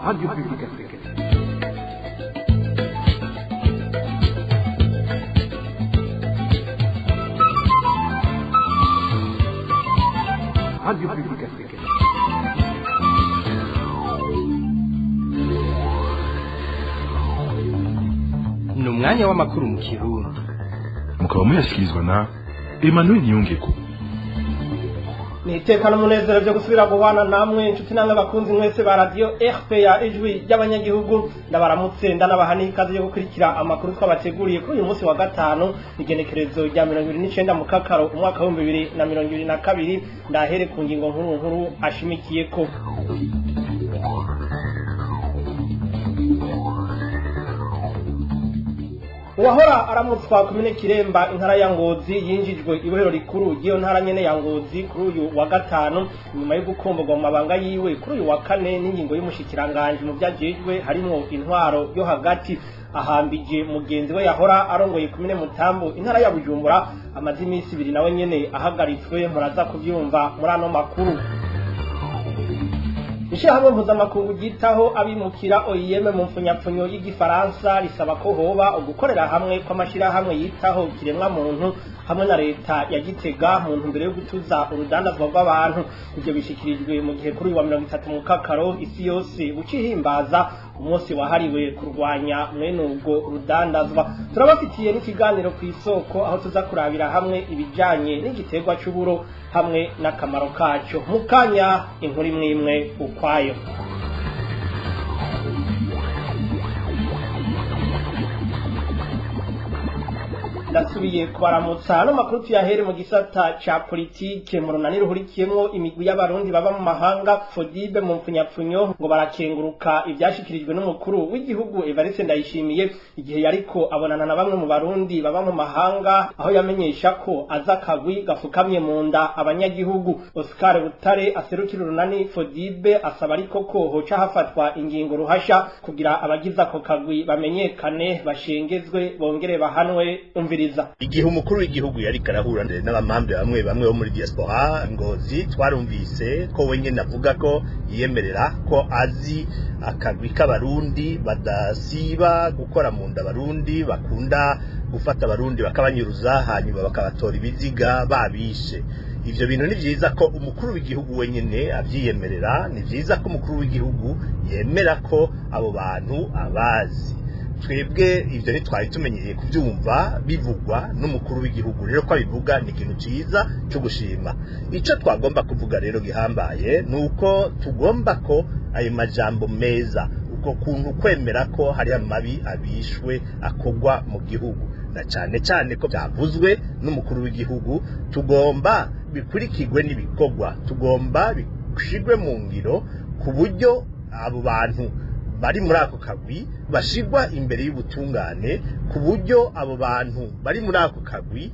Radio Publique Africaine. Radio Publique Africaine. Ni umwanya w'amakuru mu Kirundi. Mukaba muyashyikirizwa na Emmanuel Niyongeko. Ni iteka n'umunezero byo gusubira guhana namwe, inshuti namwe abakunzi mwese ba Radio RPA, Ijwi ry'Abanyagihugu. Ndabaramutse, ndanabaha n'ikaze yo gukurikira amakuru twabateguriye kuri uyu munsi wa gatanu, igenekerezo rya 29 mu Kakaro, umwaka wa 2022. Ndahere ku ngingo nkuru nkuru ashimikiyeko. Uwahora aramutswa komine Kiremba, intara ya Ngozi, yinjijwe ibohero rikuru ry'iyo ntara nyene ya Ngozi kuri uyu wa gatanu, nyuma yo gukomborwa mu mabanga yiwe kuri uyu wa kane n'ingingo y'umushikiranganji mu vyajejwe harimwo intwaro yo hagati. Ahambije mugenzi we yahora arongoye komine Mutambu, intara ya Bujumbura, amaze iminsi 2 nawe nyene ahagaritswe. Muraza kuvyumva muri ano makuru. Ishirahamwe mpuzamakungu ryitaho abimukira, OIM mu mfunyapfunyo y'igifaransa, risaba ko hoba ugukorera hamwe kw'amashirahamwe yitaho kiremwa muntu hamwe na leta ya Gitega mu ntumbero yo gutuza urudandazwa rw'abantu. Ivyo bishikirijwe mu gihe kuri uyu wa 30 mu Kakaro isi yose bucihimbaza umunsi wahariwe kurwanya mwene ubwo rudandazwa. Turabafitiye n'ikiganiro ku isoko, aho tuza kurabira hamwe ibijanye n'igiterwa c'uburo hamwe n'akamaro kaco. Mu kanya, inkuru imwe imwe ukwayo. Ndasubiye kubaramutsa. Ano makuru tuyahere mu gisata ca politike. Mu runani ruhurikiyemwo imigwi y'Abarundi baba mu mahanga, Fodibe mu mpfunyapfunyo, ngo barakenguruka ivyashikirijwe n'umukuru w'igihugu Evariste Ndayishimiye igihe yariko abonana na bamwe mu Barundi baba mu mahanga, aho yamenyesha ko aza akagwi gafukamye mu nda abanyagihugu. Oscar Butare aserukira urunani Fodibe asaba ariko ko hoca hafatwa ingingo ruhasha kugira abagize ako kagwi bamenyekane, bashengezwe, bongere bahanwe. Umviriza. Igihe umukuru w'igihugu yari karahura n'abamambe bamwe bamwe bo muri diaspora Ngozi, twarumvise ko wenyine avuga ko yiyemerera ko azi akagwi k'Abarundi badasiba gukora mu nda Abarundi, bakunda gufata Abarundi bakabanyuruza, hanyuma bakabatora ibiziga babishe. Ivyo bintu ni vyiza ko umukuru w'igihugu wenyine avyiyemerera. Ni vyiza ko umukuru w'igihugu yemera ko abo bantu abazi. Twebwe ibyo ntitwari tumenyereye kubyumva bivugwa n'umukuru w'igihugu. Rero ko abivuga ni ikintu cyiza cyo gushima. Icyo twagomba kuvuga rero gihambaye ni uko tugomba ko ayo majambo meza, uko kuntu kwemera ko hari amabi abishwe akorwa mu gihugu, na cyane cyane ko byavuzwe n'umukuru w'igihugu, tugomba bikurikirwe n'ibikorwa, tugomba bishirwe mu ngiro, ku buryo abo bantu bari muri ako kagwi bashigwa imbere y'ubutungane, ku buryo abo bantu bari muri ako kagwi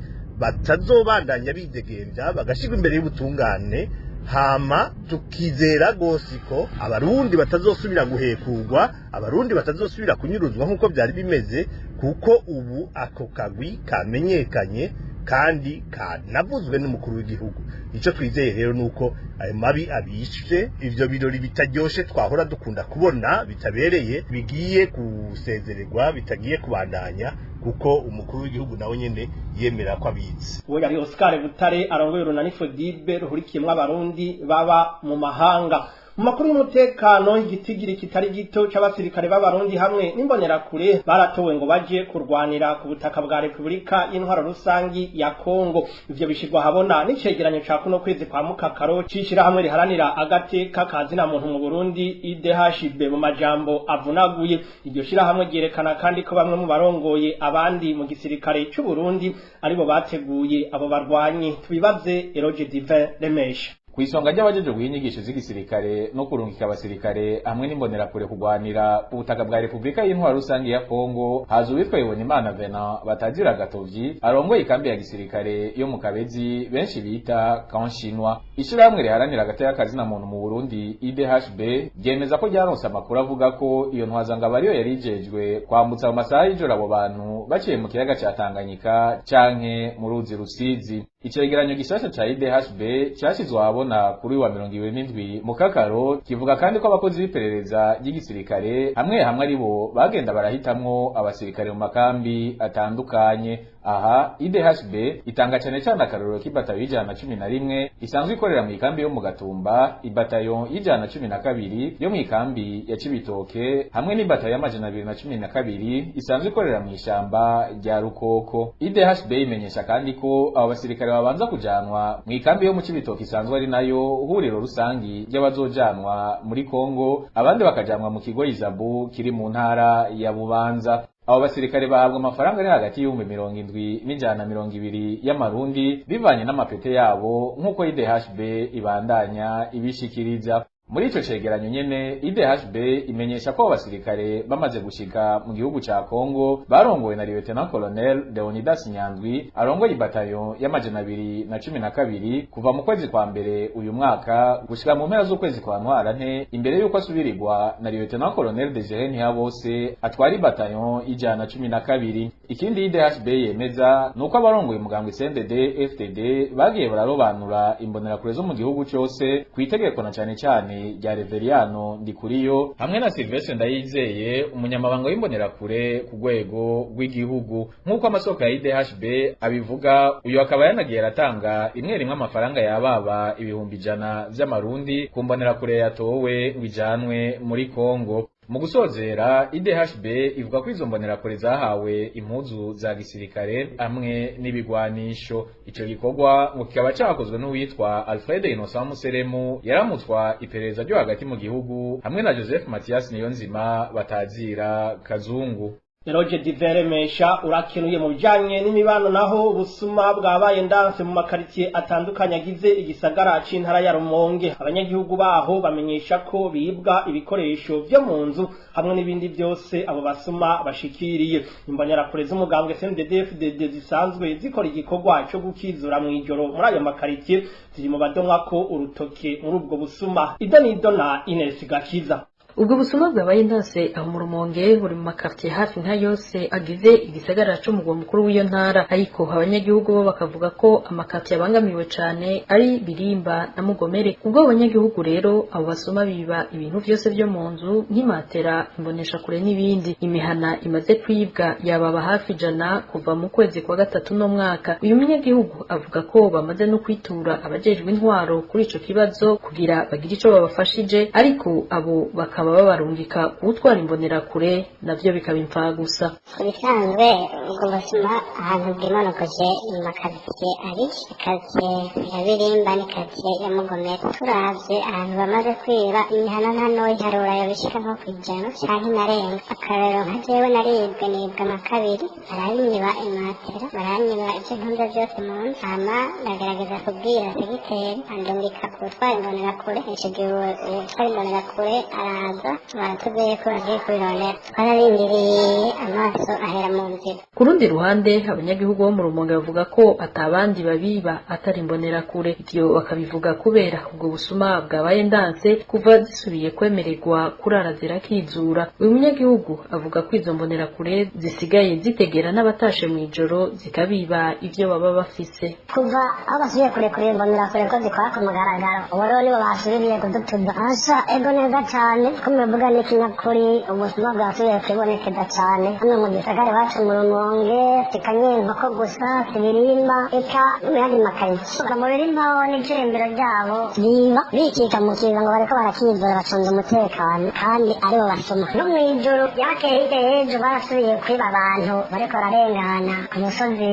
batazobandanya bidegembya, bagashigwa imbere y'ubutungane. Hama tukizera rwose ko Abarundi batazosubira guhekurwa, Abarundi batazosubira kunyuruzwa nk'uko byari bimeze, kuko ubu ako kagwi kamenyekanye kandi kanavuzwe n'umukuru w'igihugu. Icyo twizeye rero ni uko ayo mabi abishe, ivyo birori bitaryoshe twahora dukunda kubona bitabereye, bigiye gusezererwa, bitagiye kubandanya, kuko umukuru w'igihugu nawe nyene yemera ko abizi. Uwo yari Oscar Butare arongoye urunani Fodibe ruhurikiyemwo Abarundi baba mu mahanga. Mu makuru y'umutekano, igitigiri kitari gito c'abasirikare b'Abarundi hamwe n'imbonerakure baratowe ngo baje kurwanira ku butaka bwa Repubulika y'Intwaro Rusangi ya Kongo. Ivyo bishirwa habona n'icegeranyo ca kuno kwezi kwa Mukakaro c'ishirahamwe riharanira agateka kazina muntu mu Burundi, IDHB mu majambo avunaguye. Iryo shirahamwe ryerekana kandi ko bamwe mu barongoye abandi mu gisirikare c'u Burundi aribo bateguye abo barwanyi. Tubibaze Eroge Divin Remesha. Kw'isonga ry'abajejwe guha inyigisho z'igisirikare no kurungika abasirikare hamwe n'imbonerakure kurwanira ubutaka bwa Repubulika y'Intwaro Rusange ya Kongo haza uwitwa Ibonimana Venant batazira Gatovyi, arongoye ikambi ya gisirikare yo mu Kabezi benshi bita Kanshinwa. Ishirahamwe riharanira agateka kazina muntu mu Burundi, IDHB, ryemeza ko ryaronse amakuru avuga ko iyo ntwazangabo ariyo yari ijejwe kwambutsa mu masaha y'ijoro abo bantu baciye mu kiyaga ca Tanganyika canke mu ruzi Rusizi. Icegeranyo gishasha ca IDHB cashizwe ahabona ahabona kuri wa 27 Mukakaro kivuga kandi ko abakozi b'iperereza ry'igisirikare hamwe hamwe ari bo bagenda barahitamwo abasirikare mu makambi atandukanye. Aha IDHB itanga cane cane akarorero k'ibatayo y'111 isanzwe ikorera mu ikambi yo mu Gatumba, ibatayo y'112 yo mu ikambi ya Cibitoke hamwe n'ibatayo y'212 isanzwe ikorera mu ishamba rya Rukoko. IDHB imenyesha kandi ko abo basirikare babanza kujanwa mu ikambi yo mu Cibitoke isanzwe ari nayo huriro rusangi ry'abazojanwa muri Kongo, abandi bakajanwa mu kigo Izabu kiri mu ntara ya Bubanza. Abo basirikare bahabwa amafaranga ari hagati y'ibihumbi 70 n'ijana 20 y'amarundi bivanye n'amapete yabo, nk'uko IDHB ibandanya ibishikiriza. Muri ico cegeranyo nyene, IDHB imenyesha ko abasirikare bamaze gushika mu gihugu ca Kongo barongowe na Lieutenant Colonel Leonidas Nyandwi arongoye ibatayo y'212 kuva mu kwezi kwa mbere uyu mwaka gushika mu mpera z'ukwezi kwa Ntwarante, imbere y'uko asubirirwa na Lieutenant Colonel Desire Ntihabose atwara ibatayo y'112. Ikindi IDHB yemeza nuko abarongoye umugambwe CNDD FDD bagiye bararobanura imbonerakure zo mu gihugu cose kw'itegeko na cane cane rya Reveriano Ndikuriyo hamwe na Sylvestre Ndayizeye, umunyamabanga w'imbonerakure ku rwego rw'igihugu. Nk'uko amasoko ya IDHB abivuga, uyu akaba yanagiye aratanga rimwe rimwe amafaranga yababa 100,000 vy'amarundi ku mbonerakure yatowe ngo ijanwe muri Kongo. Mu gusozera, IDHB ivuga ko izo mbonerakure zahawe impuzu za gisirikare hamwe n'ibigwanisho. Ico gikorwa ngo kikaba cakozwe n'uwitwa Alfred Innocent Museremu yaramutswa iperereza ryo hagati mu gihugu hamwe na Joseph Mathias Niyonzima batazira Kazungu. Roger Diveremesha urakenuye. Mu bijanye n'imibano naho, ubusuma bwabaye ndanse mu makaritsiye atandukanye agize igisagara c'intara ya Rumonge. Abanyagihugu baho bamenyesha ko bibwa ibikoresho vyo mu nzu hamwe n'ibindi byose abo basuma bashikiriye. Imbonerakure z'umugambwe CNDD-FDD zisanzwe zikora igikorwa co gukizura mw'ijoro muri ayo makaritsiye ziri mu badomwako urutoke muri ubwo busuma. Idonido na Ines Gakiza. Ubwo busuma bwabaye ndanse aho mu Rumonge buri mu makartier hafi nka yose agize igisagara c'umugwa mukuru w'iyo ntara, ariko abanyagihugu bo bakavuga ko amakartier abangamiwe cane ari Birimba na Mugomere. Ubwo abanyagihugu rero abo basuma biba ibintu vyose vyo mu nzu nk'imatera, imboneshakure n'ibindi. Imihana imaze kwibwa yababa hafi 100 kuva mu kwezi kwa gatatu no mwaka. Uyu munyagihugu avuga ko bamaze no kwitura abajejwe intwaro kuri ico kibazo kugira bagire ico babafashije, ariko abo bakaba babarungika kuwutwara imbonerakure, navyo bikaba imfagusa. Ibisanzwe ubwo busuma ahantu bwimonogoje mu makaritsiye abiri, karitsiye ya Birimba ni karitsiye ya Mugomere. Turavye ahantu bamaze kwiba imihana nta noyiharura yobishika nko kw'ijana canke inarenga. Akarorero nka jewe naribwe nibwa nka kabiri, baranyiba imatera, baranyiba ivyo ntunze vyose mu nzu. Hama ndagerageza kubwira segiteri andungika kuwutwara imbonerakure. Ico gihe uwutwara imbonerakure araza baratubwiye ko bagiye kubirondera, twararindiriye amaso ahera mu nzira. Ku rundi ruhande, abanyagihugu bo mu Rumonge bavuga ko atabandi babiba atari imbonerakure. Ivyo bakabivuga kubera ubwo busuma bwabaye ndanse kuva zisubiye kwemererwa kurara zirakizura. Uyu munyagihugu avuga ko izo mbonerakure zisigaye zitegera n'abatashe mw'ijoro zikabiba ivyo baba bafise. Kuva aho basubiye kurekura imbonerakure ko zikora ku mugaragaro, ubu rero nibo basubiriye kudutuza asha ego neza cane. Ko mubivuga n'ikinyakuri, ubusuma bwasubiye kwibonekeza cane hano mu gisagara iwacu mu Rumonge. Sikanye inkoko gusa, si Birimba, eka no mu yandi makaritsiye. Mu Birimba ho n'icirimbiro ryabo biba bikika mu kiza ngo bariko barakizura bacunze umutekano kandi aribo basuma. No mw'ijoro ryakeye hirya y'ejo barasubiye kwiba abantu bariko bararengana ku musozi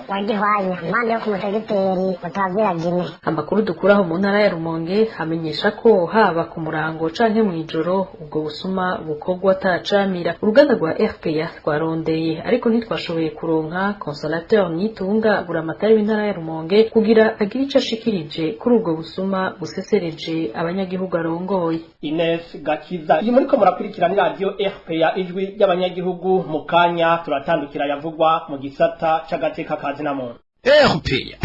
wa Gihwanya impande yo ku musegiteri utazira Jime. Amakuru dukuraho mu ntara ya Rumonge amenyesha ko haba ku murango canke mw'ijoro ubwo busuma bukorwa atacamira. Uruganda rwa RPA rwarondeye ariko ntitwashoboye kuronka Consolateur Nitunga buramatari w'intara ya Rumonge kugira agire ico ashikirije kuri ubwo busuma busesereje abanyagihugu arongoye. Ines Gakiza, iyi muriko murakurikirana radio RPA ijwi ry'abanyagihugu. Mu kanya turatandukira yavugwa mu gisata c'agateka kazi na muntu. RPA.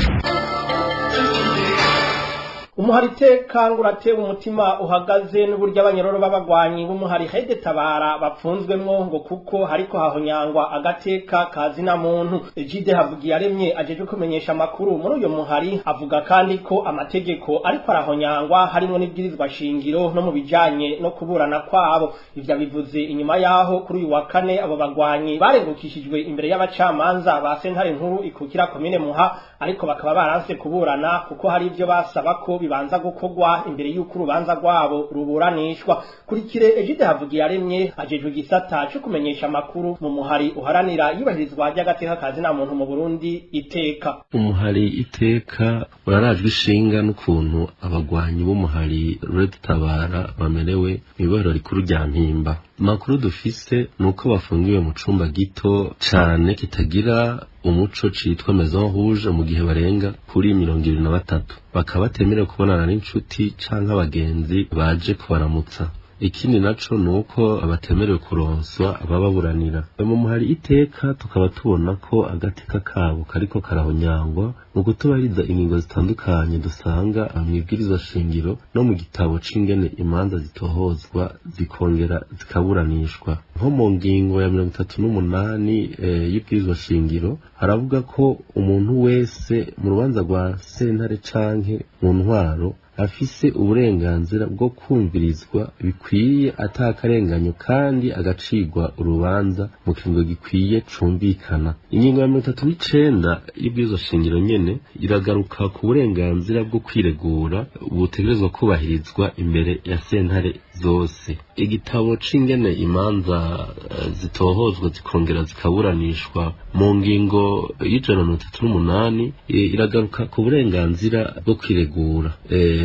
Umuhari Iteka ngo uratewe umutima uhagaze n'uburyo abanyororo b'abagwanyi b'umuhari Hede Tabara bapfunzwemwo, ngo kuko hariko hahonyangwa agateka kazina muntu. Egide Havugiyaremye ajejwe kumenyesha amakuru muri uyo muhari avuga kandi ko amategeko ariko arahonyangwa, harimwo n'ibwirizwa shingiro no mu bijanye no kuburana kwabo. Ivyo abivuze inyuma yaho kuri uyu wa kane abo bagwanyi barengukishijwe imbere y'abacamanza ba sentare nkuru ikukira komine Muha, ariko bakaba baranse kuburana kuko hari ivyo basaba ko bibanza gukorwa imbere y'uko urubanza rwabo ruburanishwa. Kurikire Egide Havugiyaremye ajejwe igisata co kumenyesha amakuru mu muhari uharanira iyubahirizwa ry'agateka kazina muntu mu Burundi Iteka. Umuhari Iteka urarajwe ishinga n'ukuntu abagwanyi b'umuhari Red Tabara bamerewe mw'ibohero rikuru rya Mpimba. Amakuru dufise nuko bafungiwe mu cumba gito cane kitagira umuco citwa Maison Rouge, mu gihe barenga kuri 23, bakaba batemerewe kubonana n'inshuti canke abagenzi baje kubaramutsa. Ikindi naco nuko batemerewe kuronswa abababuranira. Mu muhari Iteka tukaba tubona ko agateka kabo kariko karahonyangwa mu kutubahiriza ingingo zitandukanye dusanga mw'ibwirizwa shingiro no mu gitabo c'ingene imanza zitohozwa zikongera zikaburanishwa. Nko mu ngingo ya 38 y'ibwirizwa shingiro haravuga ko umuntu wese mu rubanza rwa sentare canke mu ntwaro afise uburenganzira bwo kumvirizwa bikwiye atakarenganyo kandi agacirwa urubanza mu kiringo gikwiye cumvikana. Ingingo ya 39 y'ibwirizwa shingiro nyene iragaruka ku burenganzira bwo kwiregura butegerezwa kubahirizwa imbere ya sentare zose. Igitabo c'ingene imanza zitohozwa zikongera zikaburanishwa mu ngingo y'138 iragaruka ku burenganzira bwo kwiregura.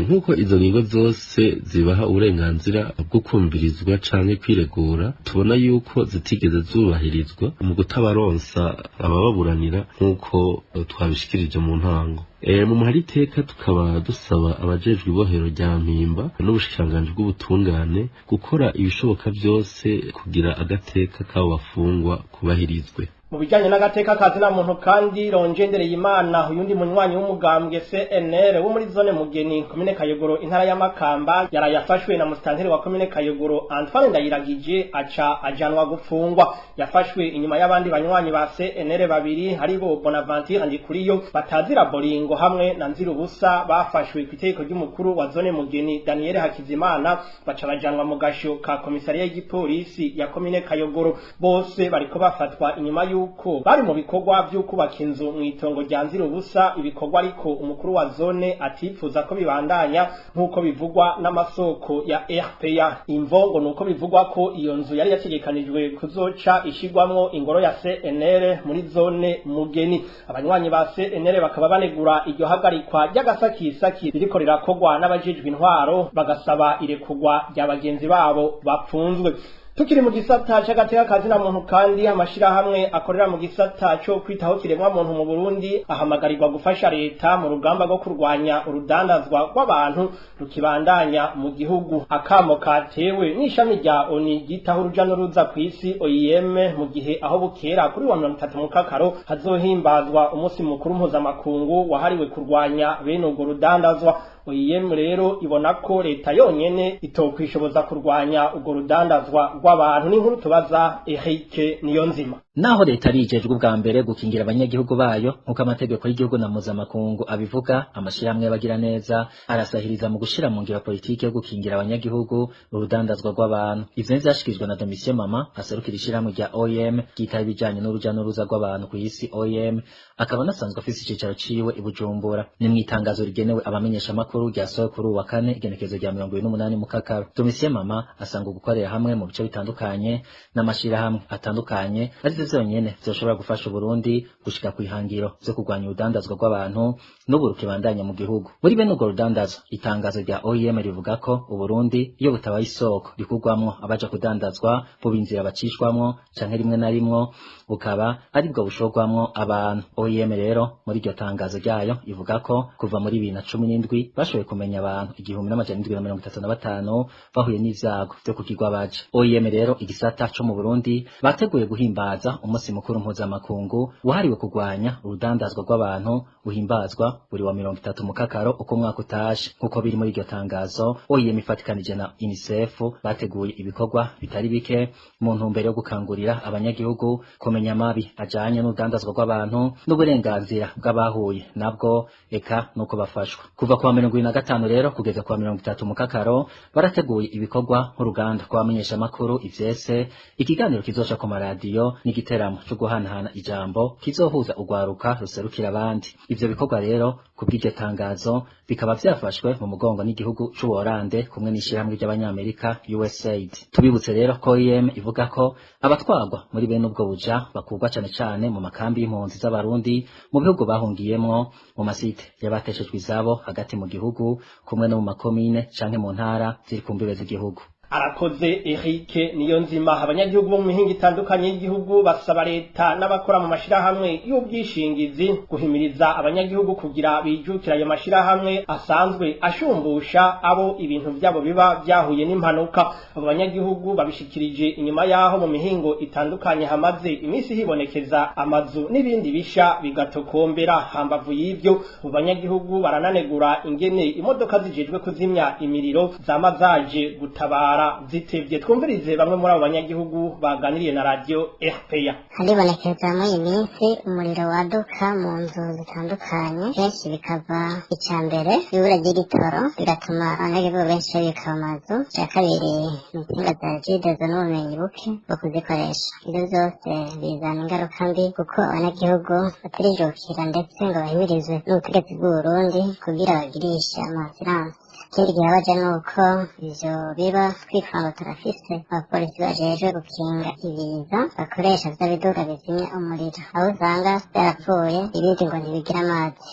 Nkuko izo ngingo zose zibaha uburenganzira bwo kumvirizwa canke kwiregura, tubona yuko zitigeze zubahirizwa mu kutabaronsa abababuranira nkuko twabishikirije mu ntango. Mu muhari Iteka tukaba dusaba abajejwe ibohero rya Mpimba n'ubushikiranganji bw'ubutungane gukora ibishoboka vyose kugira agateka k'abo bafungwa kubahirizwe. Mu bijanye n'agateka kazina muntu kandi, Rongendereye Imana, uyundi munywanyi w'umugambwe CNL wo muri zone Mugeni, komine Kayogoro, intara ya Makamba, yarayafashwe na musitanteri wa komine Kayogoro Antoine Ndayiragije, aca ajanwa gufungwa. Yafashwe inyuma y'abandi banywanyi ba CNL babiri, haribo Bonaventure Ndikuriyo batazira Boringo hamwe na Nzirubusa, bafashwe ku itegeko ry'umukuru wa zone Mugeni Daniel Hakizimana, baca bajanwa mu gasho ka komisariya y'igipolisi ya komine Kayogoro. Bose bariko bafatwa inyuma yuko bari mu bikorwa vy'ukubaka inzu mw'itongo rya Nzirubusa, ibikorwa ariko umukuru wa zone atipfuza ko bibandanya nk'uko bivugwa n'amasoko ya RPA. Imvo ngo nuko bivugwa ko iyo nzu yari yategekanijwe kuzoca ishigwamwo ingoro ya CNL muri zone Mugeni. Abanywanyi ba CNL bakaba banegura iryo hagarikwa ry'agasakisaki ririko rirakogwa n'abajejwe intwaro, bagasaba irekurwa rya bagenzi babo bapfunzwe. Tukiri mu gisata c'agateka kazina muntu kandi, amashirahamwe akorera mu gisata co kwitaho kiremwa muntu mu Burundi ahamagarirwa gufasha leta mu rugamba rwo kurwanya urudandazwa rw'abantu rukibandanya mu gihugu. Akamo katewe n'ishami rya ONU ryitaho uruja n'uruza kw'isi OIM, mu gihe aho bukera kuri wa 30 Mukakaro hazohimbazwa umunsi mukuru mpuzamakungu wahariwe kurwanya bene urwo rudandazwa. OIM rero ibona ko leta yonyene itokwishoboza kurwanya urwo rudandazwa rw'abantu. N'inkuru tubaza Eric Niyonzima. Naho leta arijejwe ubwa mbere gukingira abanyagihugu bayo nk'uko amategeko y'igihugu na mpuzamakungu abivuga, amashirahamwe y'abagira neza arasahiriza mu gushira mu ngiro politike yo gukingira abanyagihugu urudandazwa rw'abantu. Ivyo ntivyashikirijwe na Domitien Mama aserukira ishirahamwe rya OIM ryitaho ibijanye n'uruja n'uruza rw'abantu kw'isi OIM, akaba anasanzwe afise icicaro ciwe i Bujumbura. Ni mw'itangazo rigenewe abamenyeshamakuru ryasohowe kuri uwu wa kane, igenekerezo rya 28 Mukakaro. Domitien Mama asanga gukorera hamwe mu bice bitandukanye n'amashirahamwe atandukanye arivyo vyonyene vyoshobora gufasha Uburundi gushika kw'ihangiro vyo kurwanya urudandazwa rw'abantu n'ubu rukibandanya mu gihugu. Muri bene urwo rudandazwa, itangazo rya OIM rivuga ko Uburundi iyo butabaye isoko rikurwamwo abaja kudandazwa, buba inzira bacishwamwo canke rimwe na rimwe bukaba aribwo bushorwamwo abantu. OIM rero muri iryo tangazo ryayo ivuga ko kuva muri 2017 bashoboye kumenya abantu 1735 bahuye n'ivyago vyo kugirwa baja. OIM rero igisata co mu Burundi bateguye guhimbaza Himbazwa umunsi mukuru mpuzamakungu wahariwe kurwanya urudandazwa rw'abantu, uhimbazwa buri wa 30 mukakaro uko umwaka utashe. Nk'uko biri muri iryo tangazo, OIM ifatikanije na UNICEF bateguye ibikorwa bitari bike mu ntumbero yo gukangurira abanyagihugu kumenya amabi ajanye n'urudandazwa rw'abantu n'uburenganzira bw'abahuye nabwo, eka nuko bafashwa. Kuva kuwa 25 rero kugeza kuwa 30 mukakaro barateguye ibikorwa nk'uruganda rw'abamenyesha makuru ivyese, ikiganiro kizoca ku maradiyo n'igiteramo cyo guhanahana ijambo kizohuza urwaruka ruserukira abandi. Ivyo bikorwa rero kubw'iryo tangazo bikaba vyafashwe mu mugongo n'igihugu c'Ubuholande kumwe n'ishirahamwe ry'Abanyamerika USAID. Tubibutse rero ko OIM ivuga ko abatwarwa muri bene ubwo buja bakurwa cane cane mu makambi y'impunzi z'Abarundi mu bihugu bahungiyemwo, mu masite y'abateshejwe izabo hagati mu gihugu, kumwe no mu makomine canke mu ntara ziri ku mbibe z'igihugu. Arakoze Eric Niyonzima. Abanyagihugu bo mu mihingo itandukanye y'igihugu basaba leta n'abakora mu mashirahamwe y'ubwishingizi guhimiriza abanyagihugu kugira bijukira ayo mashirahamwe asanzwe ashumbusha abo ibintu vyabo biba vyahuye n'impanuka. Abo banyagihugu babishikirije inyuma yaho mu mihingo itandukanye hamaze iminsi hibonekeza amazu n'ibindi bisha bigatokombera. Hambavu y'ivyo, abo banyagihugu barananegura ingene imodoka zijejwe kuzimya imiriro zama zaje gutabara zitevye. Twumvirize bamwe muri abo banyagihugu baganiriye na radio RPA. Haribonekeza muri iyi minsi umuriro waduka mu nzu zitandukanye, kenshi bikava icya mbere ibura ry'igitoro, bigatuma abanyagihugu benshi babika mu mazu. Icya kabiri, insinga za jidezo n'ubumenyi buke bwo kuzikoresha. Ibyo byose bizana ingaruka mbi kuko abanyagihugu batarijukira ndetse ngo bahimirizwe n'ubutegetsi bw'Uburundi kugira bagirishe amasiranse. Ikindi gihe ni uko ivyo biba twikanga turafise abapolisi bajejwe gukinga ibiza bakoresha vya biduga bizimya umuriro, aho usanga vyarapfuye, ibindi ngo ntibigira amazi.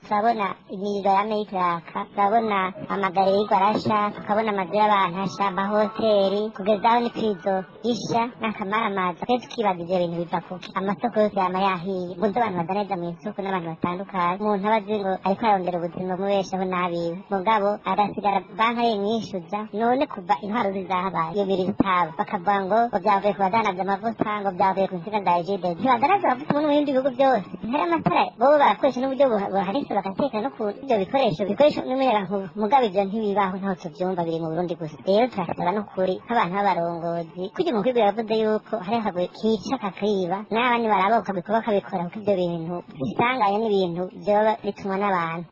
Turabona imiriro yama iriko, turabona amagare yiriko arasha, tukabona amazu y'abantu asha, amahoteli, kugeza aho n'ipirizo isha n'akamaramaza. Twese tukibaza ivyo bintu biva kuki? Amasoko yose yama yahiye, muzi abantu badandaza mw'isoko n'abantu batandukanye. Umuntu aba azi ngo ariko ararondera ubuzima bumubeshaho n'abiwe, mugabo agasigara banki ayimwishuza. None kuva intwaro zizahabaye iyo miriro itaba, bakavuga ngo vyavuye ku badandaza amavuta, ngo vyavuye ku nsinga za Ejide. Ntibadandaza amavuta mu bindi bihugu byose, ntari amatara bobo barakoresha n'uburyo buhanitse, bagateka no ku ibyo bikoresho bikoresha n'umuyagankuba. Mugabo ivyo ntibibaho, ntaho tuvyumva, biri mu Burundi gusa. Rero turasaba n'ukuri nk'abantu b'abarongozi, kugira umukuru yavuze yuko hari akagwi kica kakiba, n'abandi baraba ukagwi kuba kabikora, kuko ivyo bintu bisanganye n'ibintu vyoba bitumwa n'abantu.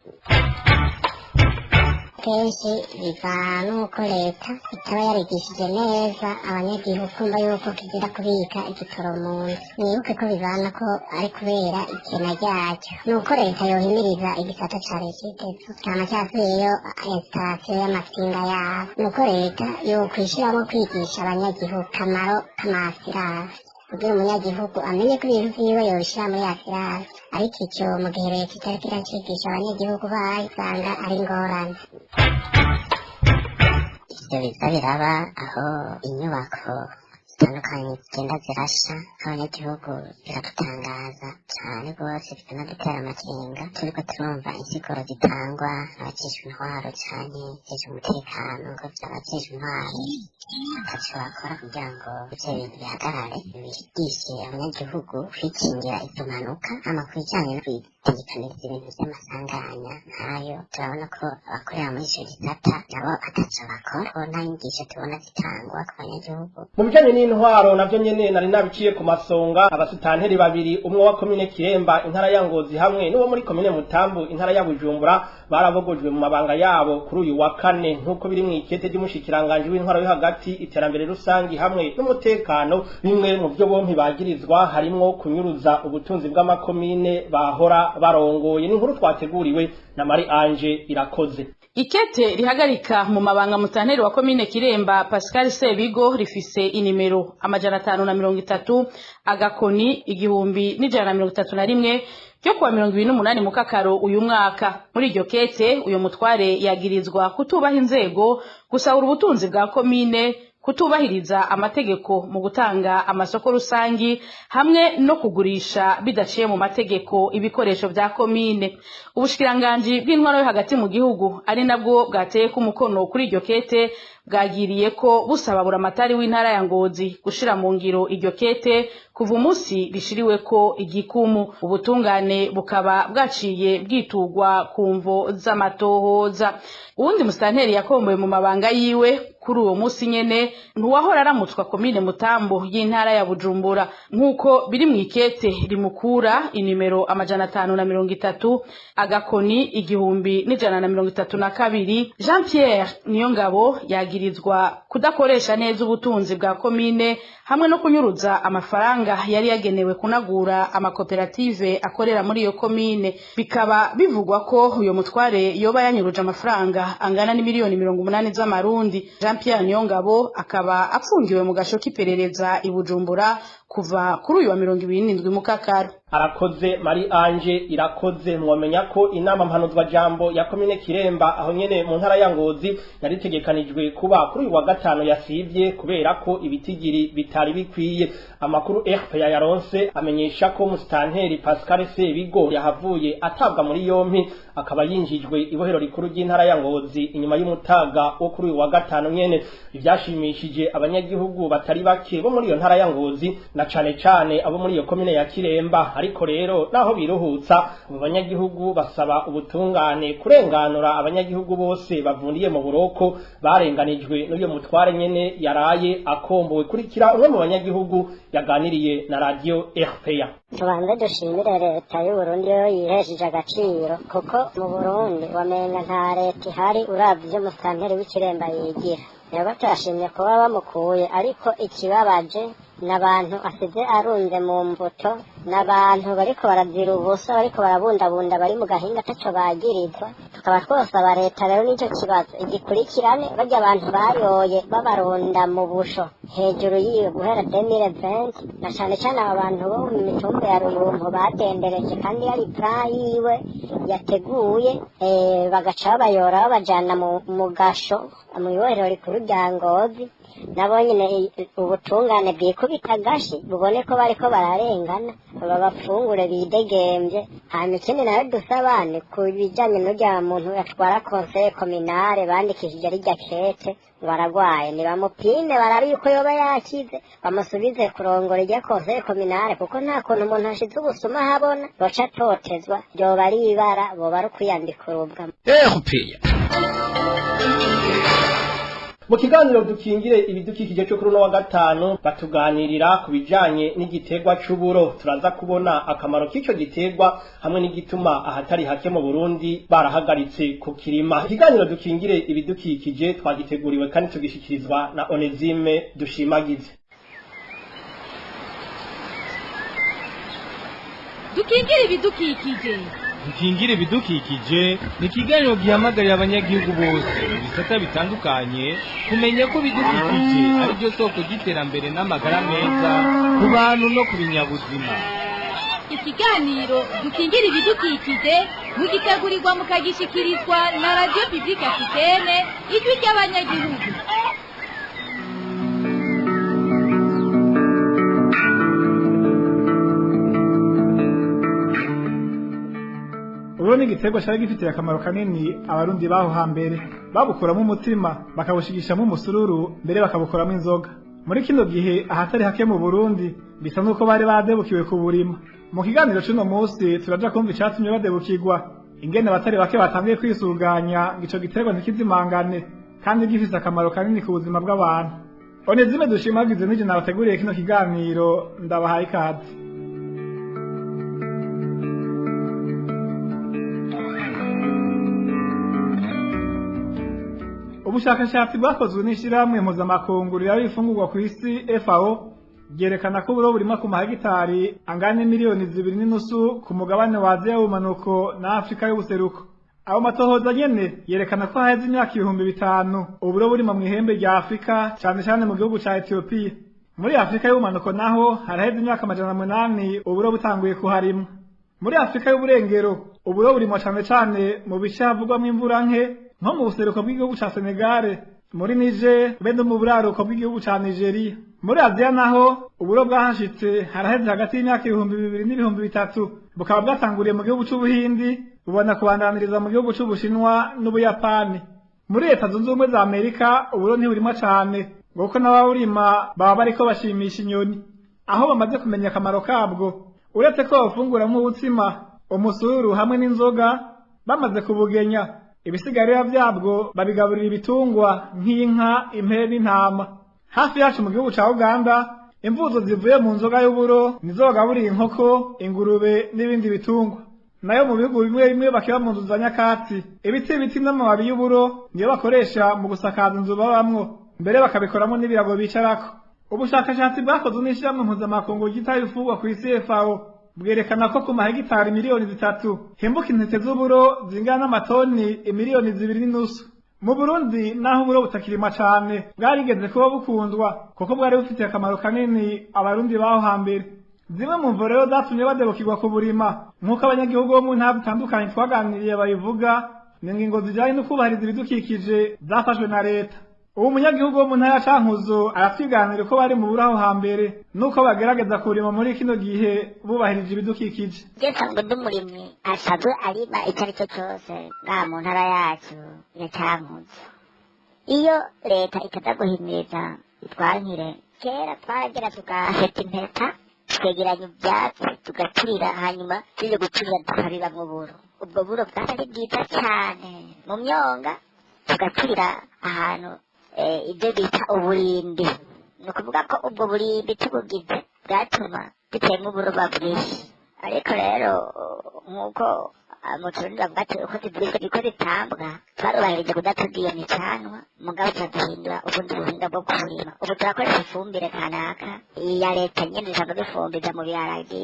Kenshi biva n'uko leta itaba yarigishije neza abanyagihugu kumva yuko kizira kubika igitoro mu nzu. Mwibuke ko bivana ko ari kubera ikena ryacyo. Ni uko leta yohimiriza igisata ca Regideso cama casubiyeyo instalasiyo y'amasinga yabo. Ni uko leta yokwishiramwo kwigisha abanyagihugu kamaro k'amasirasi, kugira umunyagihugu amenye ko ibintu vyiwe yobishira muri asirasi. Ariko ico mu gihe leta itariko iracigisha abanyagihugu bayo, usanga ari ingorane. Ivyo biza biraba aho inyubako zitandukanye zigenda zirasha, abanyagihugu biradutangaza cane rwose, bikanadutera amakenga. Turiko turumva insiguro zitangwa n'abajejwe intwaro canke abajejwe umutekano, ngo abajejwe intwaro ataco bakora kugira ngo ivyo bintu bihagarare, bigishe abanyagihugu kwikingira izo mpanuka. Hama ku bijanye no kwitegekaniriza ibintu vy'amasanganya nkayo, turabona ko abakorera muri ico gisata nabo ataco bakora, ko nta nyigisho tubona zitangwa ku banyagihugu. Mu bijanye n'intwaro navyo nyene nari nabiciye ku masonga. Abasitanteri babiri, umwe wa komine Kiremba intara ya Ngozi hamwe n'uwo muri komine Mutambu intara ya Bujumbura, barabogojwe mu mabanga yabo kuri uyu wa kane, nk'uko biri mw'ikete ry'umushikiranganji w'intwaro yo hagati, iterambere rusangi hamwe n'umutekano. Bimwe mu vyo bompi bagirizwa harimwo kunyuruza ubutunzi bw'amakomine bahora barongoye. N'inkuru twateguriwe na Marie Ange Irakoze. Ikete rihagarika mu mabanga mutanteri wa komine Kiremba Pascal Sebigo rifise inimero 530 agakoni 1131 ryo kuwa 28 mukakaro uyu mwaka. Muri iryo kete uyo mutware yagirizwa kutubaha inzego, gusahura ubutunzi bwa komine, kutubahiriza amategeko mu gutanga amasoko rusangi hamwe no kugurisha bidaciye mu mategeko ibikoresho vya komine. Ubushikiranganji bw'intwaro yo hagati mu gihugu, ari nabwo bwateye ku mukono kuri iryo kete, Bwagiriye ko busaba buramatari w'intara ya Ngozi gushira mu ngiro iryo kete kuva umunsi rishiriweko igikumu. Ubutungane bukaba bwaciye bwitugwa ku mvo z'amatohoza. Uwundi musitanteri yakomboye mu mabanga yiwe kuri uwo munsi nyene ntuwahora aramutswa komine Mutambo y'intara ya Bujumbura, nk'uko biri mu ikete rimukura inimero 530 agakoni 1132. Jean Pierre Niyongabo yagirizwa kudakoresha neza ubutunzi bwa komine hamwe no kunyuruza amafaranga yari yagenewe kunagura amakoperative akorera muri iyo komine. Bikaba bivugwa ko uyo mutware yoba yanyuruje amafaranga angana n'imiliyoni 80 z'amarundi. Jean Pierre Niyongabo akaba apfungiwe mu gasho k'iperereza i Bujumbura kuva kuri uyu wa 27 Mukakaro. Arakoze Marie Ange Irakoze. Mwomenya ko inama mpanuzwa jambo ya komine Kiremba aho nyene mu ntara ya Ngozi yaritegekanijwe kuba kuri uyu wa gatanu yasivye kubera ko ibitigiri bitari bikwiye. Amakuru RPA yaronse amenyesha ko musitanteri Pascal Sebigo yahavuye atabwa muri yompi, akaba yinjijwe ibohero rikuru ry'intara ya Ngozi inyuma y'umutaga wo kuri uyu wa gatanu nyene. Ivyashimishije abanyagihugu batari bake bo muri iyo ntara ya Ngozi na cane cane abo muri iyo komine ya Kiremba. Ariko rero naho biruhutsa, abo banyagihugu basaba ubutungane kurenganura abanyagihugu bose bavundiye mu buroko barenganijwe n'uyo mutware nyene yaraye akombowe. Kurikira umwe mu banyagihugu yaganiriye na radio RPA. Tubanze dushimire leta y'Uburundi yo yihesheje agaciro, kuko mu Burundi wamenga nta leta ihari uravye ivyo musitanteri w'Ikiremba yigira. Rero turashimye kuba bamukuye, ariko ikibabaje n'abantu asize arunze mu mbuto, n'abantu bariko barazira ubusa, bariko barabundabunda, bari mu gahinga ataco bagirizwa. Tukaba twosaba leta rero n'ico kibazo igikurikirane, barya abantu bayoye babarunda mu busho hejuru y'iyo guhera 2020, na cane cane aba bantu bo mu mitumba ya Ruyumbu badendereje kandi yari plan yiwe yateguye, bagaca babayora babajana mu gasho mw'ibohero rikuru rya Ngozi. Nabo nyene ubutungane bwikubita agashi bubone ko bariko bararengana, babafungure bidegemvye. Hanyuma ikindi nayo dusaba ni ku bijanye n'urya muntu atwara conseil communale bandikishije rirya kete ngo aragwaye, nibamupime barabe yuko yoba yakize, bamusubize kurongora irya conseil communale, kuko nta kuntu umuntu ashize ubusuma ahabona boca atotezwa, ryoba ari ibara, boba ari ukwiyandika urubwa. Mu kiganiro dukingire ibidukikije cyo kuri uno wa gatanu batuganirira ku bijanye n'igitegwa c'uburo. Turaza kubona akamaro k'ico gitegwa hamwe n'igituma ahatari hake mu Burundi barahagaritse kukirima. Ikiganiro dukingire ibidukikije twagiteguriwe kandi tugishikirizwa na Onezime Dushimagize. Dukingire ibidukikije. Dukingire ibidukikije ni ikiganiro gihamagarira abanyagihugu bose mu bisata bitandukanye kumenya ko ibidukikije ari byo soko ry'iterambere n'amagara meza ku bantu no ku binyabuzima. Ikiganiro dukingire ibidukikije mugitegurirwa mukagishikirizwa na Radio Publique Africaine, ijwi ry'abanyagihugu. Uburo ni igiterwa cyari gifitiye akamaro kanini abarundi baho hambere, babukuramo umutima bakawushigishamo umusururu, mbere bakabukuramo inzoga. Muri kino gihe ahatari hake mu Burundi bisa nuko bari badebukiwe ku burima. Mu kiganiro c'uno munsi turaja kumva icatumye badebukirwa, ingene abatari bake batangiye kwisuganya ngo ico giterwa ntikizimangane kandi gifise akamaro kanini ku buzima bw'abantu. Onezime Dushimagize nije nabateguriye kino kiganiro, ndabahaye ikaze. Ubushakashatsi bwakozwe n'ishirahamwe mpuzamakungu riraba ibifungurwa ku isi FAO byerekana ko uburo burima ku mahegitari angana miliyoni 2.5 ku mugabane wa Aziya y'ubumanuko na Afrika y'ubuseruko. Ayo matohoza nyene yerekana ko haheze imyaka 5000 uburo burima mu ihembe rya Afrika, cane cane mu gihugu ca Ethiopia. Muri Afrika y'ubumanuko naho haraheze imyaka 800 uburo butanguye kuharima. Muri Afrika y'uburengero uburo burimwa cane cane mu bice havugwamwo imvura nke, nko mu buseruko bw'igihugu ca Senegal, muri Niger, be no mu buraruko bw'igihugu ca Nigeria. Muri Aziya naho uburo bwahashitse haraheze hagati y'imyaka 2000 n'ibihumbi 3000, bukaba bwatanguriye mu gihugu c'Ubuhindi, bubona kubandaniriza mu gihugu c'Ubushinwa n'Ubuyapani. Muri Leta Zunze Ubumwe za Amerika uburo ntiburimwa cane, kuko n'abawurima baba bariko bashimisha inyoni, aho bamaze kumenya akamaro kabwo. Uretse ko bawufunguramwo ubutsima, umusururu hamwe n'inzoga, bamaze kubugenya ibisigarira vyabwo babigaburira ibitungwa nk'inka, impene n'intama. Hafi yacu mu gihugu ca Uganda, imvuzo zivuye mu nzoga y'uburo nizo bagaburira inkoko, ingurube n'ibindi bitungwa. Nayo mu bihugu bimwe bimwe bakiba mu nzu za nyakatsi, ibiti n'amababi y'uburo niyo bakoresha mu gusakaza inzu babamwo, mbere bakabikoramo n'ibirago bicarako. Ubushakashatsi bwakozwe n'ishirahamwe mpuzamakungu ryitaho ibifungurwa kw'isi FAO bwerekana ko ku mahegitari 3 miliyoni himbuka intete z'uburo zingana n'amatoni 2.5 miliyoni. Mu Burundi, naho uburo butakirimwa cane, bwarigeze kuba bukundwa kuko bwari bufitiye akamaro kanini Abarundi baho hambere. Zimwe mu mvo rero zatumye badebukirwa kuburima, nk'uko abanyagihugu bo mu ntara zitandukanye twaganiriye babivuga, ni ingingo zijanye no kubahiriza ibidukikije zafashwe na leta. Ubu munyagihugu wo mu ntara ya Cankuzo aratwiganira uko bari mu buro aho hambere nuko bagerageza kurima muri kino gihe bubahirije ibidukikije. Je nsanzwe ndi umurimyi asanzwe arima icyo ari cyo cyose ngaha mu ntara yacu ya Cankuzo. Iyo leta itaza guhimiriza itwankire, kera twaragera tugaheta impeta, tukegeranya ibyatsi, tugaturira, hanyuma tuje guturira tukabibamwo uburo. Ubwo buro bwari ari bwiza cyane mu myonga, tugaturira ahantu ibyo bita uburimbi. Ni ukuvuga ko ubwo burimbi tubugize bwatuma dutema uburoba bwinshi. Ariko rero nk'uko mu Kirundi bavuga ati uko zivugishwa niko zitambwa, twarubahirije kudatudira iyo micanwa, mugabo turaduhindura ubundi buhinga bwo kurima. Ubu turakoresha ifumbire kanaka iya leta nyene dusanzwe dufumbiza mu biharage,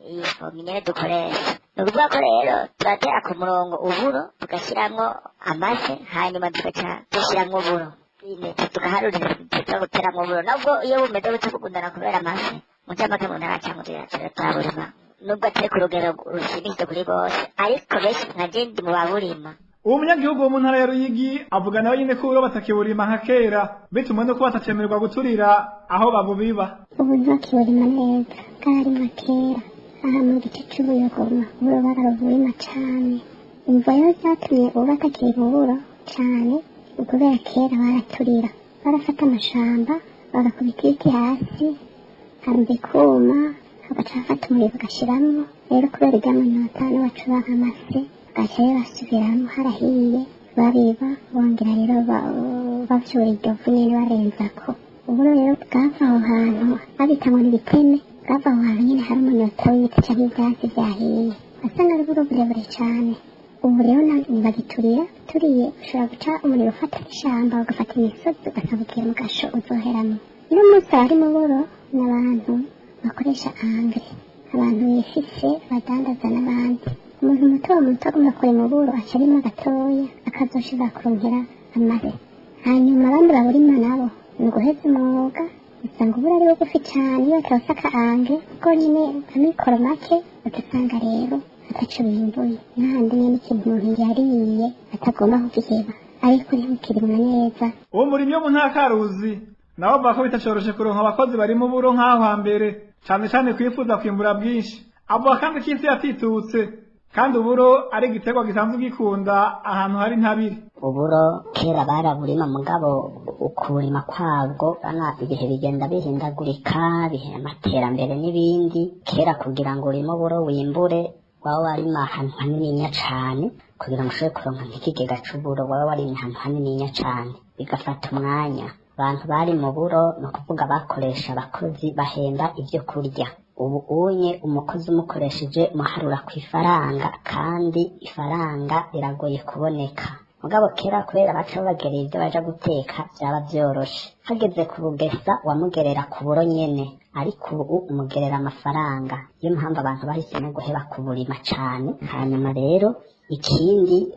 iyi fumbire nyene dukoresha. Ni ukuvuga ko rero turatera ku murongo uburo, tugashiramwo amase, hanyuma tugaca dushiramwo uburo, intete tugaharurira tuza guteramwo uburo. Nabwo iyo bumeze buca bugundana kubera amase. Mu ncamake, mu ntara Cankuzo yacu turaburima, nubwo atari ku rugero rushimishije kuri bose, ariko benshi nka je ndi mu baburima. Uwo munyagihugu wo mu ntara ya Ruyigi avuga nawe nyene ko uburo batakiburima nka kera, bitumwe nuko batacemererwa guturira aho babubiba. Ubu ntakiburima neza, bwararima kera aha mu gice c'Ubuyogoma, uburo baraburima cane. Imvo rero zatumye ubu batakirima uburo cane, kubera kera baraturira, barafata amashamba bagakubita ibiti hasi hama bikuma, bagaca bafata umuriro bagashiramwo. Rero kubera irya munyota nibacuba nk'amase, bagaca rero basubiramwo harahiye, babiba bongera rero bavyura iryo vu nyene barenzako. Uburo rero bwava aho hantu babita ngo ni ibiteme, bwava aho hantu nyene hari umunyota w'ibiti canke ivyatsi vyahiye, wasanga ari uburo burebure cane. Ubu rero ntibagiturira. Turiye ushobora guca umuriro ufata ishamba, ugafata imisozi, ugasanga ugiye mu gasho uzoheramwo. Uno munsi abari mu buro ni abantu bakoresha engrais, abantu bifise, badandaza n'abandi. Umuntu muto muto agomba kurima uburo aca arima gatoya, akazoshobora kuronkera amase. Hanyuma abandi baburima nabo ni uguheza umwuga, usanga uburo ari bugufi cane iyo bataronse aka engrais, kuko nyene amikoro make, ugasanga rero ataco bimbuye. N'ahandi nyene ikintu umuntu yariye atagomba kugiheba, ariko ntibukirimwa neza. Uwo murimyi wo mu ntara Karuzi nabo bavuga ko bitacoroshe kuronka abakozi barima uburo nk'aho hambere, cane cane kwifuza kwimbura bwinshi. Avuga kandi ko isi yatitutse, kandi uburo ari igiterwa gisanzwe gikunda ahantu hari intabire. Uburo kera baraburima, mugabo ukurima kwabwo bana ibihe bigenda bihindagurika, bihe amaterambere n'ibindi. Kera kugira ngo urime uburo wimbure, waba warima ahantu hanininya cane kugira ngo ushobore kuronka nk'ikigega c'uburo. Waba warimye ahantu hanininya cane, bigafata umwanya. Abantu bari mu buro ni ukuvuga bakoresha abakozi bahemba ivyo kurya. Ubu unye umukozi umukoresheje muharura ku ifaranga, kandi ifaranga riragoye kuboneka. Mugabo kera kubera baca babagerera ibyo baja guteka, vyaba vyoroshe. Hageze ku bugesa wamugerera ku buro nyene, ariko ubu umugerera amafaranga. Niyo mpamvu abantu bahisemo guheba kuburima cane. Hanyuma rero ikindi,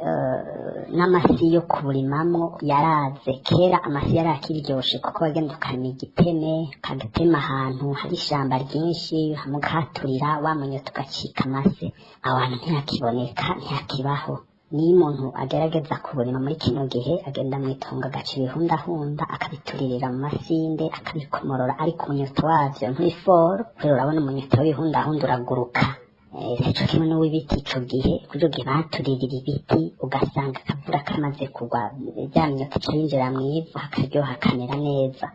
n'amasi yo kuburimamwo yaraze. Kera amasi yari akiryoshe kuko wagenda ukarima igiteme, ukagatema ahantu hari ishamba ryinshi, hamwe ukahaturira wa munyota ugacika amase. Aho hantu ntihakiboneka, ntihakibaho. Niyo umuntu agerageza kuburima muri kino gihe, agenda mw'itongo agaca ibihundahunda, akabituririra mu masinde, akabikomorora, ariko umunyota wavyo ntwiforo, kubera urabona umunyota w'ibihundahunda uraguruka. Sico kimwe n'uw'ibiti. Ico gihe kuco gihe baturirira ibiti, ugasanga akavura kamaze kugwa rya myotsi ica yinjira mw'ivu, hakaryoha hakamera neza.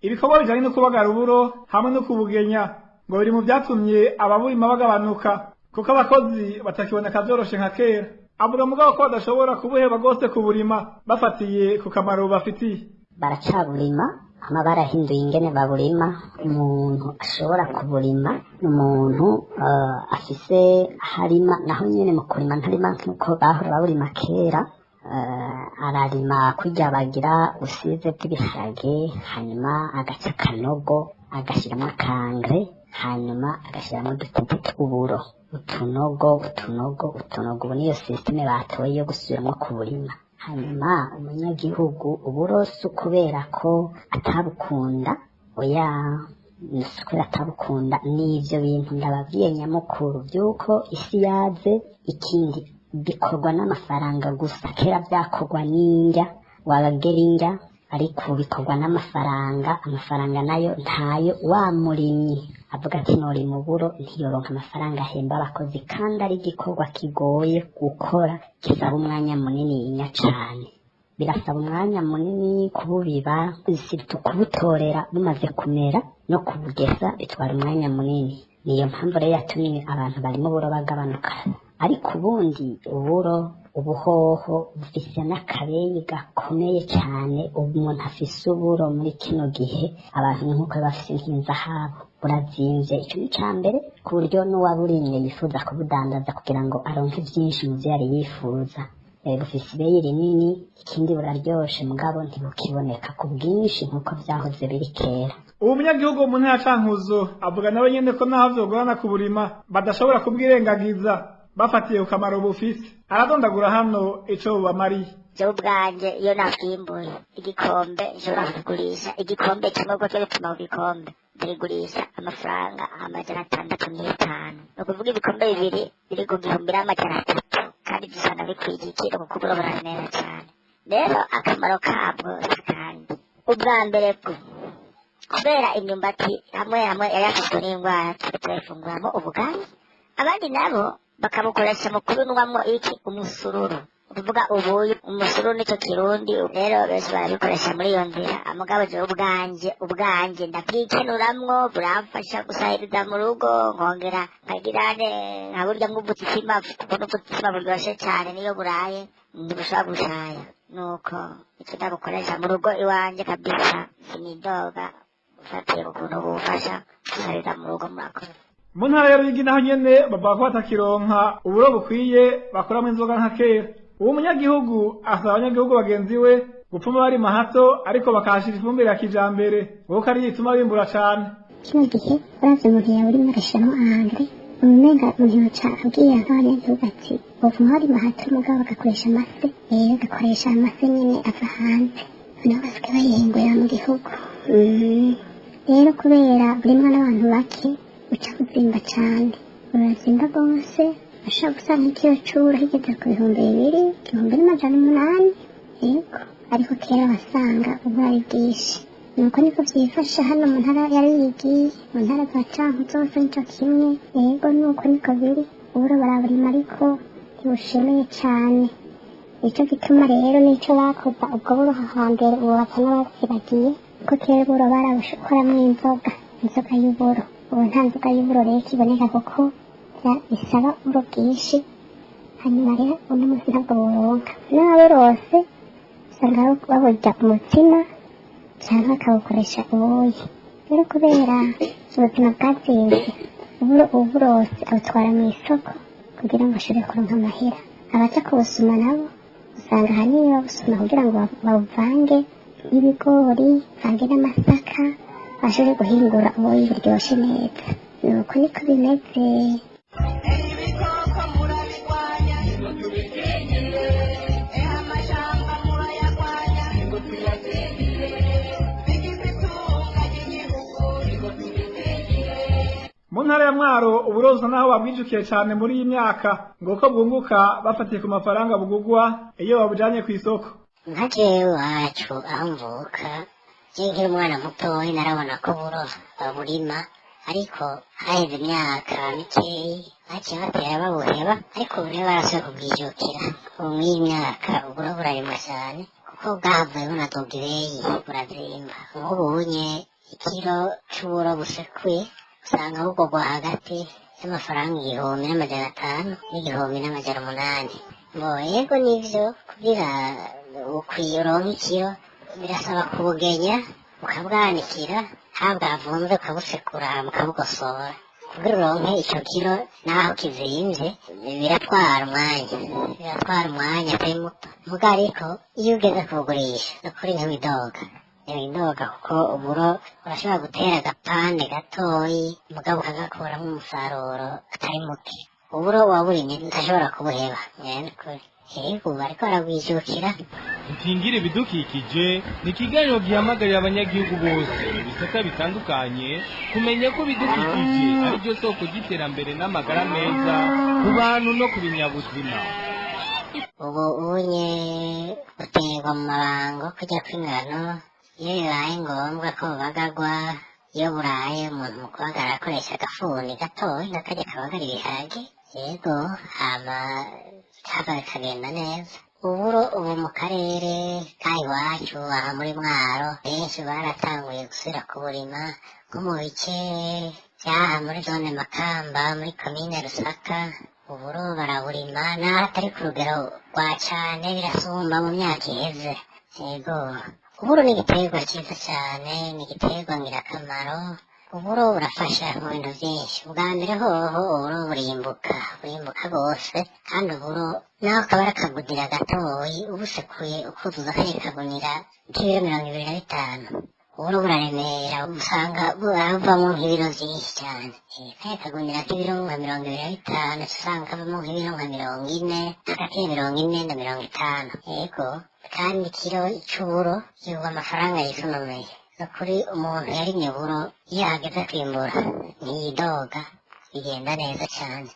Ibikorwa bijanye no kubagara uburo hamwe no kubugenya ngo biri mu vyatumye ababurima bagabanuka, kuko abakozi batakiboneka vyoroshe nka kera. Avuga mugabo ko badashobora kubuheba rwose kuburima, bafatiye ku kamaro bubafitiye. Baracaburima, hama barahinduye ingene baburima. Umuntu ashobora kuburima ni umuntu afise harima, naho nyene mu kurima ntarima nk'uko bahora baburima kera. Ararima kurya bagira usize bw'ibiharage, hanyuma agaca akanogo, agashiramwo akangre, hanyuma agashiramwo udutete tw'uburo, utunogo utunogo utunogo. Ubu niyo sisiteme batoye yo gusubiramwo kuburima. Hanyuma umunyagihugu uburo si ukubera ko atabukunda, oya, si ukubera atabukunda. N'ivyo bintu ndababwiye nyamukuru vy'uko isi yaze. Ikindi, bikorwa n'amafaranga gusa. Kera vyakorwa n'indya, wabagera indya, ariko ubu bikorwa n'amafaranga. Amafaranga nayo ntayo. Wa murimyi avuga ati norima uburo, ntiyoronka amafaranga ahemba abakozi, kandi ari igikorwa kigoye gukora, kisaba umwanya munini inya cane. Birasaba umwanya munini kububiba, surtout kubutorera bumaze kumera no kubugesa bitwara umwanya munini. Niyo mpamvu rero yatumye abantu barimo uburo bagabanuka. Ariko ubundi uburo ubuhoho bufise n'akabeyi gakomeye cyane. Ubu umuntu afise uburo muri kino gihe, abantu ni nk'uko bafise nk'inzahabu, burazimvye. Ico ni ica mbere, ku buryo n'uwaburimye yifuza kubudandaza kugira ngo aronke vyinshi mu vyo yari yifuza. Bufise ibeyi rinini. Ikindi, buraryoshe, mugabo ntibukiboneka ku bwinshi nk'uko vyahoze biri kera. Uwo munyagihugu wo mu ntara ya Cankuzo avuga nawe nyene ko naho vyogorana kuburima, badashobora kubwirengagiza bafatiye ku kamaro bufise. Aradondagura hano ico bubamariye. Jewe ubwanje iyo navyimbuye igikombe, nshobora kugurisha igikombe kimwe, kuko dupima ku gikombe, ndabigurisha amafaranga 605. Ni ukuvuga ibikombe bibiri biri ku 1300, kandi vyose bikwiriye ikiro, kuko uburo buraremera cane. Rero akamaro kabwo si kandi ubwa mbere bwo kubera imyumbati hamwe hamwe yari yafashwe n'indwara, turayifunguramo ubugari, abandi nabo bakabukoresha mu kubinwamo iki, umusururu, ukuvuga ubuyi. Umusururu nico kirundi. Rero benshi barabikoresha muri iyo nzira. Mugabo jewe ubwanje ndabwikenuramwo, buramfasha gusahiriza mu rugo, nkongera nkagira nkaburya nk'ubutsima, kuko n'ubutsima buryoshe cane, niyo buraye ntibushobora gushaya. Nuko ico ndabukoresha mu rugo iwanje kabisa, sinidoga ufatiye ukuntu bufasha gusahiriza mu rugo. Murakoze. Mu ntara ya Ruyigi naho nyene bavuga ko batakironka uburo bukwiye bakoramwo inzoga nka kera. Uwo munyagihugu asaba abanyagihugu bagenzi we gupfuma barima hato, ariko bakahashira ifumbire ya kijambere, kuko ariyo ituma bimbura cane. Kino gihe uravye umuntu yawurimo agashiramwo angre, umenga umuntu yoca abwira nk'abanyagihugu ati bovuma barima hato, mugabo bagakoresha amase, bagakoresha amase nyene ava hanze, noneho basigaye bayihingurira mu gihugu. Rero kubera burimwa n'abantu bake, uca buzimba cane, burazimba rwose. Bashobora gusanga ikiro c'uburo kigeze ku 2000, 1800. Yego, ariko kera wasanga uburo ari bwinshi. Nuko niko vyifashe hano mu ntara ya Ruyigi, mu ntara za Cankuzo zose nico kimwe. Yego, nuko niko biri. Uburo baraburima, ariko ntibushemeye cane. Nico gituma rero nico bakoza ubwo buro hambere, ubu basa n'abavyibagiye, kuko kera uburo barabukoramwo inzoga, inzoga y'uburo. Ubu nta nzoga y'uburo rero ikiboneka, kuko bisaba uburo bwinshi. Hanyuma rero uno munsi ntabwo buronka. N'ababurose usanga baburya umutsima canke bakawukoresha ubuyi. Rero kubera ubuzima bwazimvye, uburo uburose abutwara mw'isoko kugira ngo ashobore kuronka amahera. Abaja kubusuma nabo usanga ahanini babusuma kugira ngo babuvange n'ibigori, bavange n'amasaka, bashobore guhingura ubuyi buryoshe neza. Nuko niko bimeze. Mu ntara ya Mwaro uburoza naho babwijukiye cyane muri iyi myaka ngo ko bwunguka bafatiye ku mafaranga bugugwa iyo babujanye ku isoko. Nka jewe iwacu aho mvuka, je nkiri umwana mutoyi narabona ko uburo baburima, ariko haheze imyaka mikeyi baciye batera babuheba, ariko ubu rero barasubiye kubwijukira. Ubu mw'iyi myaka uburo burarimwa cyane kuko bwahavuye bunaduga ibeyi, burazimba. Nk'ubu unye ikiro c'uburo busekuye usanga bugurwa hagati y'amafaranga 1500 n'1800. Bo yego nivyo, kugira ukwiye uronke ikiro birasaba kubugenya ukabwanikira, haba bwavunze ukabusekura hama ukabugosora kugira uronke ico kiro. Naho kizimvye biratwara umwanya, biratwara umwanya atari muto. Muga ariko iyo ugeze kubugurisha nukuri ntiwidoga, ntiwidoga, kuko uburo urashobora gutera agapande gatoyi mugabo ukagakuramo umusaruro atari muke. Uburo waburimye ntashobora kubuheba nukuri. Yego, bariko barabwijukira. Dukingire ibidukikije ni ikiganiro gihamagarira abanyagihugu bose mu bisata bitandukanye kumenya ko ibidukikije ari byo soko ry'iterambere n'amagara meza ku bantu no ku binyabuzima. Ubu unye buterwa mu mabango kujya kw'ingano. Iyo bibaye ngombwa ko bubagagwa, iyo buraye umuntu mu kubagara akoresha agafuni gatoya nk'akarya kabagara ibiharage, yego, hama hava bikagenda neza. Uburo ubu mu karere ka iwacu aha muri Mwaro benshi baratanguye gusubira kuburima, nko mu bice by'aha muri zone Makamba muri komine Rusaka uburo baraburima, naho atari ku rugero rwa cane, birasumba mu myaka iheze. Yego, uburo ni igiterwa cyiza cyane, ni igiterwa ngirakamaro. Uburo burafasha mu bintu byinshi. Ubwa mbere hoho uburo burimbuka, burimbuka rwose. Kandi uburo naho kaba ari akagunira gatoyi, ubusekuye ukuzuza kariya kagunira k'ibiro 25, uburo buraremera, usanga buravamo nk'ibiro byinshi cyane. Kariya kagunira k'ibiro nka 25 usanga kavamo nk'ibiro nka 40, hagati ya 40 na 50. Yego, kandi ikiro c'uburo kigurwa amafaranga yisununuye. Nukuri umuntu yarimye uburo iyo hageze kwimbura ntiyidoga, bigenda neza cyane.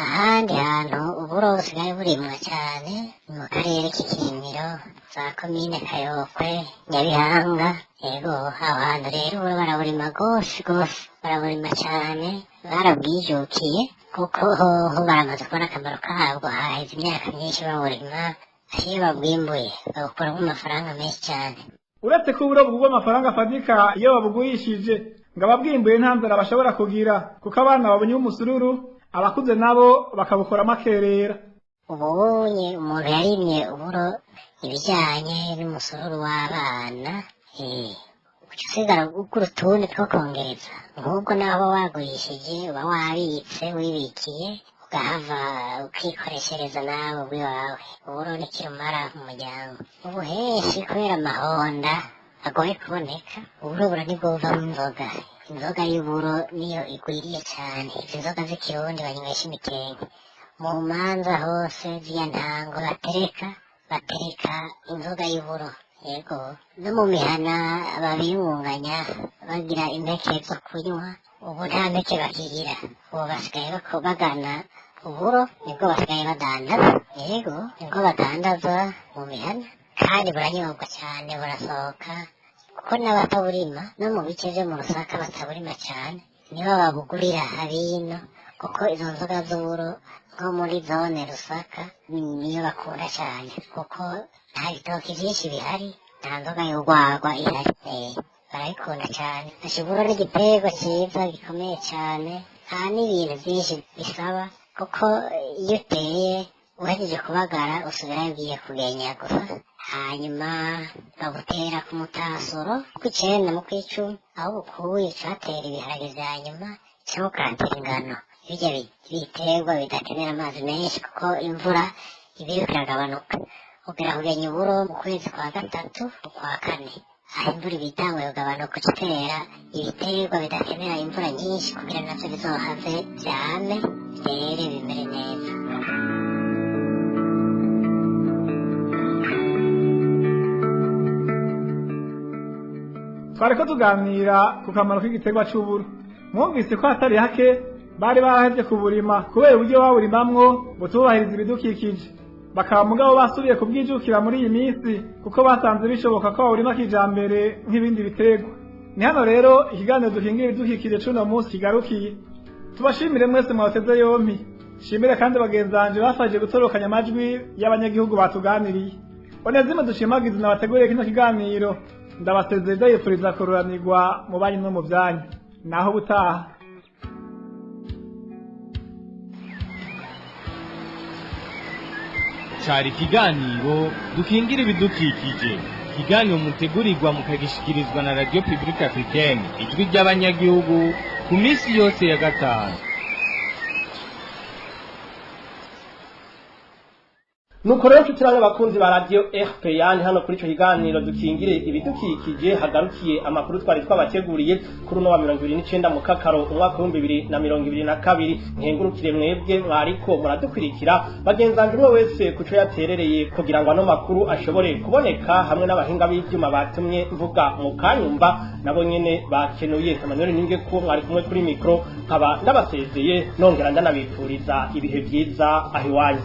Ahandi hantu uburo busigaye burimwa cyane ni mu karere k'Ikirimiro, za komine Kayokwe, Nyabihanga. Yego, aho hantu rero uburo baraburima rwose rwose, baraburima cyane, barabwijukiye kuko hoho baramaze kubona akamaro kabwo. Haheze imyaka myinshi baburima, iyo babwimbuye babukuramo amafaranga menshi cyane. Uretse ko uburo bugurwa amafaranga afatika iyo babugurishije, ngo ababwimbuye nta nzara bashobora kugira, kuko abana babonye umusururu, abakuze nabo bakabukoramo akerera. Ubonye umuntu yarimye uburo ibijyanye n'umusururu w'abana, uca usigara ugura utundi two kongereza. Nk'ubwo naho uba wagurishije uba wabitse, wibikiye, ugahava ukikoreshereza nawe ubwiwawe. Uburo ni kirumara mu muryango. Ubu henshi kubera amahonda agoye kuboneka, uburo nibwo buvamo inzoga. Inzoga y'uburo niyo igwiriye cyane. Izi nzoga z'ikirundi banywesha imikenke mu manza hose, z'iya ntango batereka inzoga y'uburo. Yego, no mu mihana babiyunganya bagira impeke zo kunywa, ubu nta mpeke bakigira, ubu basigaye bagana uburo, nibwo basigaye badandaza. Yego, nibwo badandaza mu mihana, kandi buranyobwa cyane, burasohoka, kuko n'abataburima no mu bice byo mu Rusaka bataburima cyane nibo babugurira abino, kuko izo nzoga z'uburo nko muri zone Rusaka niyo bakunda cyane, kuko nta bitoki byinshi bihari, nta nzoga y'urwagwa ihari. Barabikunda cyane. Uburo ni igiterwa cyiza gikomeye cyane, nta n'ibintu byinshi bisaba, kuko iyo uteye uhejeje kubagara usubirayo ugiye kugenya gusa. Hanyuma babutera ku mutasuro kw'icenda mu kw'icumi, aho bukuye ucahatera ibiharage vya nyuma cyangwa ukahatera ingano, birya biterwa bidakenera amazi menshi kuko imvura iba iriko iragabanuka. Ugera kugenya uburo mu kwezi kwa gatatu, ukwa kane, aho imvura iba itanguye kugabanuka, uca utera ibiterwa bidakenera imvura nyinshi kugira navyo bizohave vyame vyere bimere neza. Twariko tuganira ku kamaro k'igiterwa c'uburo. Mwumvise ko hatari hake bari barahevye kuburima kubera uburyo baburimamwo butubahiriza ibidukikije, bakaba mugabo basubiye kubwijukira muri iyi minsi kuko basanze bishoboka ko bawurima kijambere nk'ibindi biterwa. Ni hano rero ikiganiro dukingira ibidukikije c'uno munsi kigarukiye. Tubashimire mwese mwateze yompi, shimire kandi bagenzi banje bafashije gutorokanya amajwi y'abanyagihugu batuganiriye. Onezime dushimagize nabateguriye kino kiganiro, ndabasezeye ndabifuriza kururanirwa mu banyu no mu byanyu. Naho butaha. Cari ikiganiro dukingira ibidukikije, ikiganiro mutegurirwa mukagishikirizwa na Radio Publique Africaine, ijwi ry'abanyagihugu, ku minsi yose ya gatanu. Nuko rero nshuti namwe bakunzi ba Radio RPA, ni hano kuri ico kiganiro dukingire ibidukikije hagarukiye amakuru twari twabateguriye kuri uno wa 29 mu kakaro umwaka wa 2022. Nkengurukire mwebwe mwariko muradukurikira, bagenzanje umwe wese kuco yaterereye kugira ngo ano makuru ashobore kuboneka, hamwe n'abahinga b'ivyuma batumye mvuga mu kanyumba nabo nyene bakenuye. Emmanuel Ninge ko mwari kumwe kuri mikro, nkaba ndabasezeye nongera ndanabipfuriza ibihe vyiza aho iwanyu.